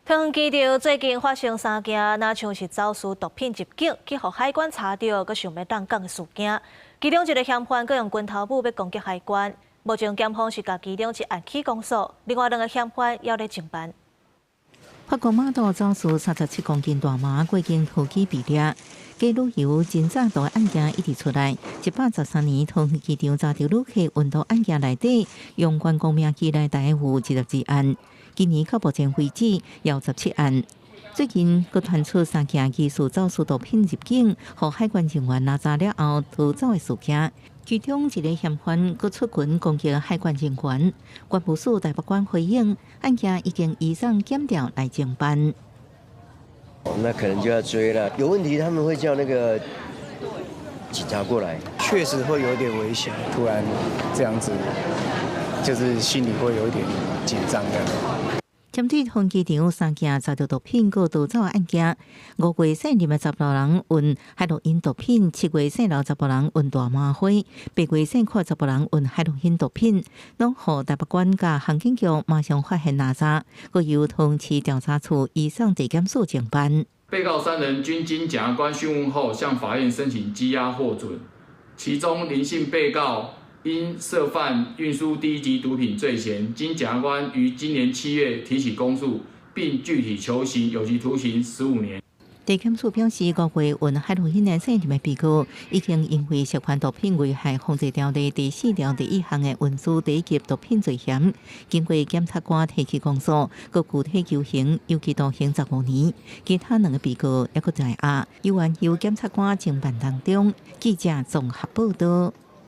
桃園機場最近發生三件，若像是走私毒品入境，去予海關查著，閣想欲擋港的事件。其中一个嫌犯閣用拳頭拇欲攻擊海關，目前檢方是共其中一案起公訴，另外兩个嫌犯猶咧偵辦。法國馬島走私37公斤大麻過境桃機被掠，假旅遊偵詐毒案件一直出來。113年桃園機場查著旅客運毒案件內底，用觀光名義來台有22案。今年到目前為止有17案。最近閣傳出三件疑似走私毒品入境，予海關人員攔查了後逃走的事件。其中一个嫌犯閣出拳攻擊海關人員，關務署台北關回應，案件已經移送檢調來偵辦。那可能就要追了，有問題他們會叫那個警察過來。確實會有點危險，突然這樣子，就是心裡會有一點緊張的。針對桃園機場三件查著毒品閣逃走案件，5月卸任的16人運海洛因毒品，7月卸留16人運大麻花，8月卸款16人運海洛因毒品，攏予台北關佮航警局馬上發現攔查，閣由桃園市調查處移送地檢署偵辦。被告三人均經檢察官訊問後，向法院申請羈押獲准。其中林姓被告因涉犯運輸第一級毒品罪嫌，經檢察官於今年7月提起公訴，並具體求刑有期徒刑15年。地檢署表示，5月運海洛因的卸任的被告，已經因為涉犯毒品危害防治條例第4條第1項的運輸第一級毒品罪嫌，經過檢察官提起公訴，閣具體求刑有期徒刑15年。其他兩个被告猶閣在押，猶原由檢察官偵辦當中。記者綜合報道。